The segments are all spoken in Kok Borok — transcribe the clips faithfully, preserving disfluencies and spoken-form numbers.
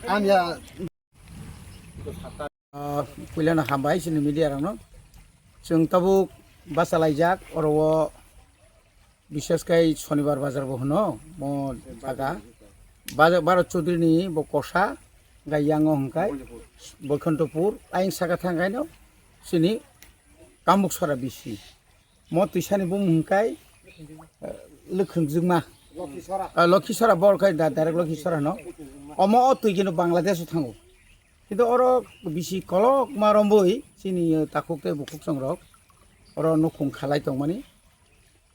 Ang ya puilano hambai chini media rokno. Chwng tabuk bachalaijak oro o, bises khai Sonibar bazar bo hwno mo jaga. Bazar Bharat Chaudhary ni bo kosa gai yango hwnkhe Boikhantopur ayang saka thangkhaino chini Kamuksora bisi. Mo twisani bumung hwnkhe Lwkhwngjwkma. Lokhisora bor khai da direct Lokhisora no. Omo o twi kino Bangladesh o thango. Kintu oro bisi kolokma romboi chini takhuk tei bukhuk songrok oro nukhung khalai tongmani.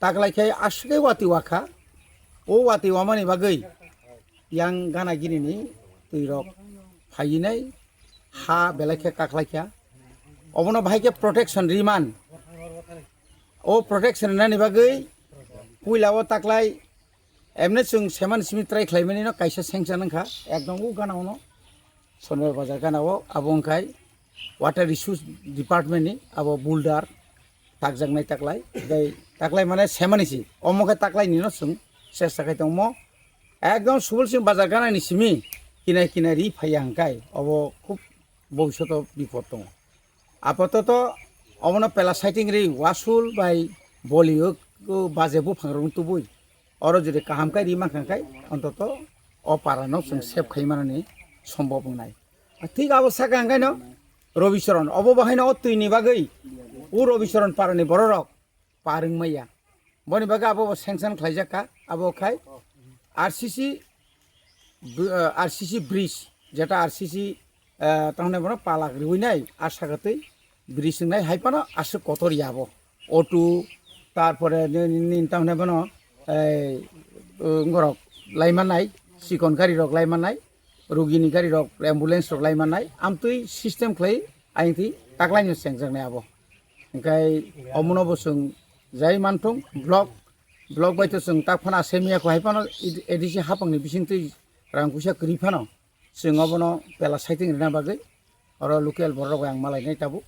Taklai khe aswk khe watwi wakha. O watwi wamani bagwi yang gana gini ni twi rok phainai ha belai khe kaklai kha. Obono bahai khe protection riman. O protection rinani bagwi puila o taklai emne chwng seman simi try khlaimani no kaisa sanction wngkha ekdom o gana ono Sonbar bazar gana o abo wngkhai water resource department ni abo boulder takjaknai taklai tei taklai mane semani si omo khe taklai nino chwng chesta khai tongmo ekdom subul sing bazar gana ni simi kinai kinai ri phaiya hwnkhe obo khub bobishoto bipod tongo. Apatot obono pela saiting ri wasul bai boli o baje buphang rok tubui. Oro jodi kaham khe ri mankha khe ontoto o para no chwng save khai manani sombhob wngnai. Thik abo saka hwnkhe no Robi Charan obo bo haino o twi ni bagwi o Robi Charan para ni borok rok par wngmaya. Boni bagwi abo bo sanction khlaijak kha, abo khai R C C br-, ah, R C C bridge, jeta R C C, ah, tamo hwnai bono palak riwi nai, a saka twi bridge wngnai hai phano aswk kotor ya bo. Auto, tarpore ni, ni, ni tamo hwnai bono, ei, uh, ngorok lai mannai, chikon gari rok lai mannai, rugini gari rok, ambulance rok lai mannai, amtwi system khlai ayang twi taklai no chengjaknai abo. Hwnkhe omono bo chwng jai manthung block, block bai to chwng tak phano asemiya kho hai phano A D C hapang ni bising twi rang puisa kwrwi phano chwng obono pela saiting rina bagwi oro local borok rok bai ang malai nai tabuk.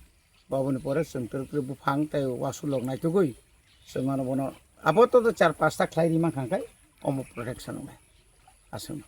Bo aboni pore chwng twrwk twrwk buphang tei wasul rok naitugwi chwng ano bono abo to char pasta khlai ri mankha khe omo protection wngnai aswk.